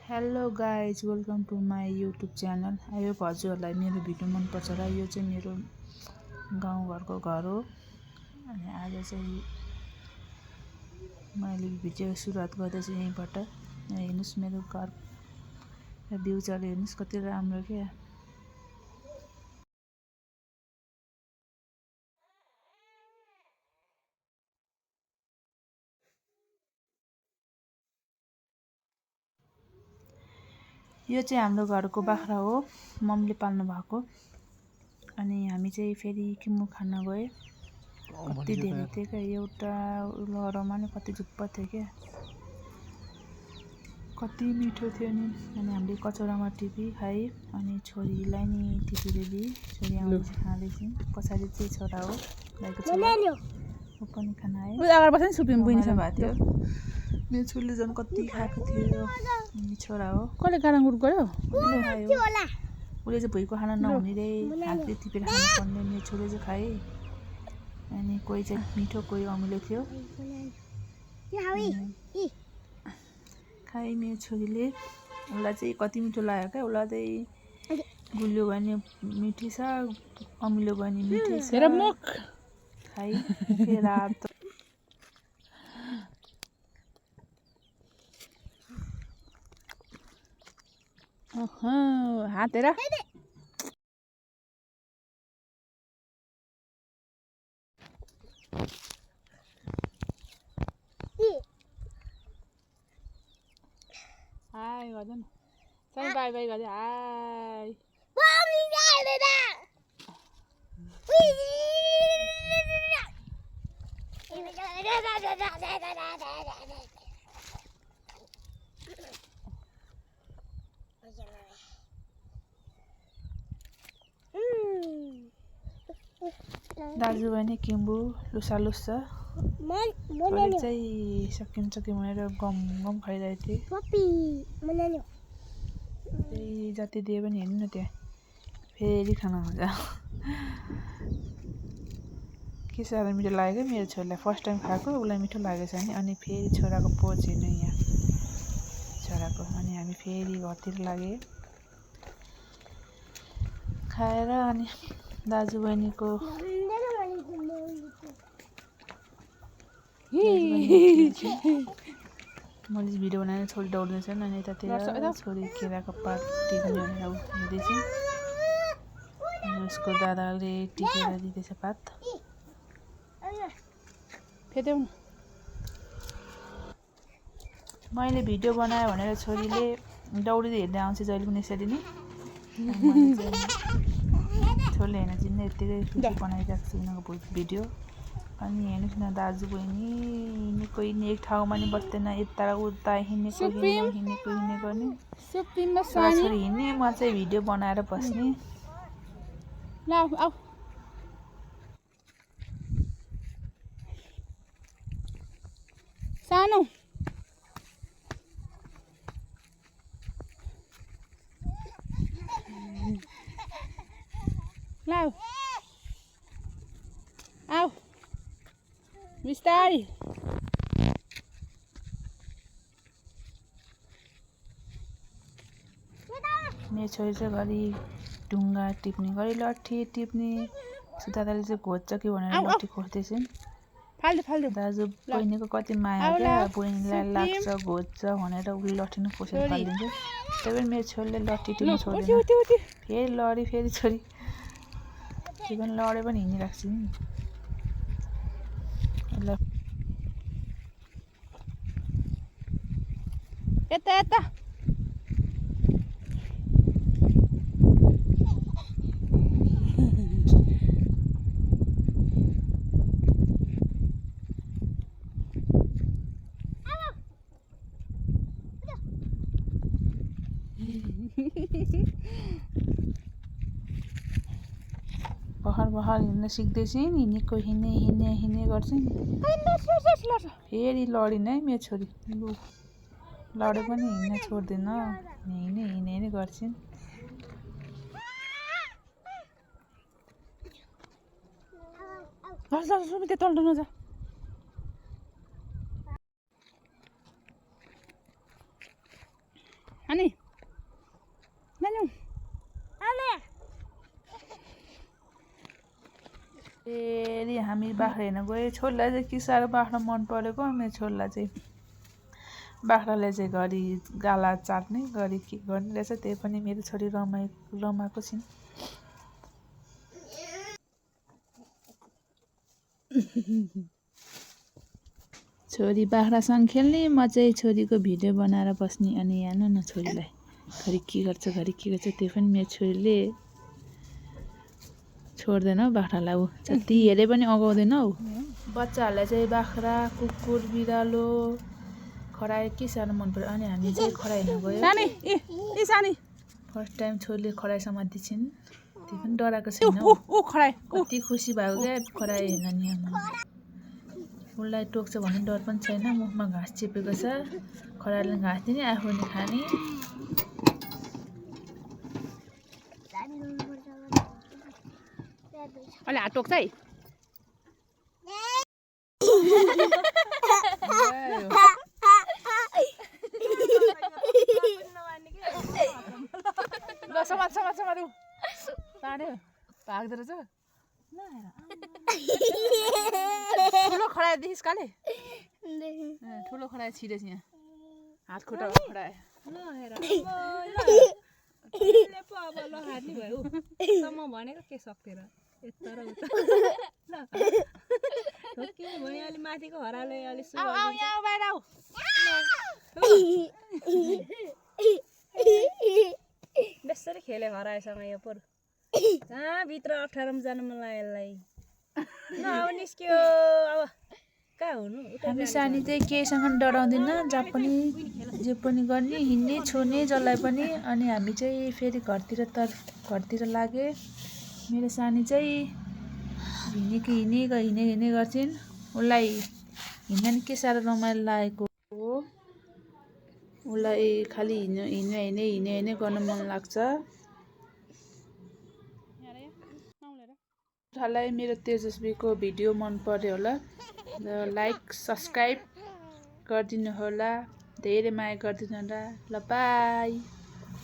Hello guys, welcome to my YouTube channel. I hope हजुरहरूलाई मेरो video मनपर्छ र यो चाहिँ मेरो गाउँघरको घर हो। अनि आज चाहिँ मैले भिडियो सुरुवात गर्दैछु यहीँबाट। हेर्नुहोस् मेरो घर र भ्यू चाहिँ हेर्नुहोस् कति राम्रो क्या। यो चाहिँ हाम्रो घरको बाख्रा हो, मम्मीले पाल्नु भएको। अनि हामी चाहिँ फेरि किम्मु खान गए। कति धेरै थियो क्या, एउटा लहरोमा नि कति झुप्पा थियो क्या, कति मिठो थियो नि। अनि हामीले कचौरामा टिपी खाएँ अनि छोरीलाई नि टिपेर दिएँ। छोरी आउँदै खाँदैछौँ, पछाडि चाहिँ छोरा हो, दाइको छोरा, ऊ पनि खाना आयो। अगाडि बस्छ नि, सुपिङ बुनिसम्म भएको थियो। मेरो छोरीले झन् कति खाएको थियो। अनि छोरा हो, कसले गाडाङगुड गऱ्यो, उसले चाहिँ भुइँको खाना नहुने रे, हातले टिपेर खानुपर्ने। मेरो छोरीले चाहिँ खाएँ। अनि कोही चाहिँ मिठो, कोही अमिलो थियो, खाएँ मेरो छोरीले। उसलाई चाहिँ कति मिठो लाग्यो क्या, उसलाई चाहिँ गुलियो भयो भने मिठी छ, अमिलो भयो भने मिठी छ, खाएँ रात। हात हेर, हाई गर्दैन, सबै बाई बाई गर्दै हाई। दाजुभाइ नै किम्बु लुसालुस छ। छोरी चाहिँ सकिन्छ कि भनेर गम गम खाइरहेको थिएँ। त्यही जति दिए पनि हेर्नु न, त्यहाँ फेरि खाना हुन्छ। के साह्रो मिठो लाग्यो क्या मेरो छोरीलाई। फर्स्ट टाइम खाएको, उसलाई मिठो लागेछ नि। अनि फेरि छोराको पोज हेर्नु यहाँ छोराको। अनि हामी फेरि घरतिर लाग्यो खाएर। अनि दाजुबहिनीको मैले भिडियो बनाएर छोरी दौड्दैछन्। अनि यतातिर छोरी केराको पात टिप्ने भनेर हेर्दैछु। उसको दादाले टिपेर दिँदैछ पात। फेदेऊ, मैले भिडियो बनाएँ भनेर छोरीले दौडिँदै हेर्दै आउँछ जहिले पनि यसरी नै। छोरीले हेर्न चिन्ने यत्तिकै बनाइरहेको छु उनीहरूको भिडियो। अनि हेर्नुहोस् न, दाजु बहिनी कोही नि एक ठाउँमा नि बस्दैन, यता उता हिँडेको हिँडेको गर्ने। छोरी हिँड्ने, म चाहिँ भिडियो बनाएर बस्ने। सानो लाउ आऊ बिस्तारी। मेरो छोरी चाहिँ घरि ढुङ्गा टिप्ने, घरि लट्ठी टिप्ने। दादाले चाहिँ खोज्छ कि भनेर लट्ठी खोज्दैछन्। दाजु बहिनीको कति माया क्या, बहिनीलाई लाग्छ घोज्छ भनेर उसले लट्ठी नै खोसेर फालिदिन्छ। त्यही पनि मेरो छोरीले लट्ठी टिप्नु छोड्दैन। फेरि लडी, फेरि छोरी त्यो पनि लडे पनि हिँडिरहेको छु नि। यता यता बहर बहर हिँड्न सिक्दैछन्। हिँडेको हिँड्ने गर्छन्। फेरि लडिन है मेरो छोरी, लु लडे पनि हिँड्न छोड्दैन, हिँड्ने गर्छन्। त्यो तल्लो नजा। अनि नानु फेरि हामी बाख्रा हेर्न गयो। छोरीलाई चाहिँ के साह्रो बाख्रा मन परेको। मेरो छोरीलाई चाहिँ बाख्राले चाहिँ घरि गाला चाट्ने घरि के गर्ने रहेछ। त्यही पनि मेरो छोरी रमाएको छिन्। छोरी बाख्रासँग खेल्ने, म चाहिँ छोरीको भिडियो बनाएर बस्ने। अनि हेर्नु न छोरीलाई घरि के गर्छ त्यही पनि मेरो छोरीले छोड्दैन हौ बाख्रालाई। ऊ जति हेरे पनि अगाउँदैन हौ। बच्चाहरूलाई चाहिँ बाख्रा, कुकुर, बिरालो, खरायो के साह्रो मन पर्यो। अनि हामी चाहिँ खरायो हेर्न गयो। फर्स्ट टाइम छोरीले खरायो समाति छिन्। त्यो पनि डराएको छैन। कति खुसी भएको क्या खरायो हेर्न नि। उसलाई टोक्छ भन्ने डर पनि छैन। मुखमा घाँस चिपेको छ। खरायोले घाँस दिने, आफू नि खाने। अहिले हात टोक्छ है। ल समात तान्यो भाग्दो रहेछ। ठुलो खरायो देखिस् काले? ठुलो खरायो छिरेछ यहाँ। हात खुट्टा खरायो। भनेको के सक्थेर यता र उता अलि माथिको हराले अलि बेसरी खेले हराएसँग यो पर भित्र अप्ठ्यारोमा जानु मन लाग्यो यसलाई। अब निस्क्यो। अब कहाँ हुनु? हामी सानी चाहिँ केहीसँग डराउँदैन। जहाँ पनि जे पनि गर्ने, हिँड्ने, छोड्ने जसलाई पनि। अनि हामी चाहिँ फेरि घरतिर लागे। मेरो सानी चाहिँ हिँड्ने गर्छिन्। उसलाई हिँड्न नि के साह्रो रमाइलो लागेको हो। उसलाई खालि हिँड्ने गर्न मन लाग्छ। उसलाई मेरो तेजस्वीको भिडियो मन पर्यो होला। लाइक सब्सक्राइब गरिदिनु होला। धेरै माया गरिदिनु होला। ल बाई।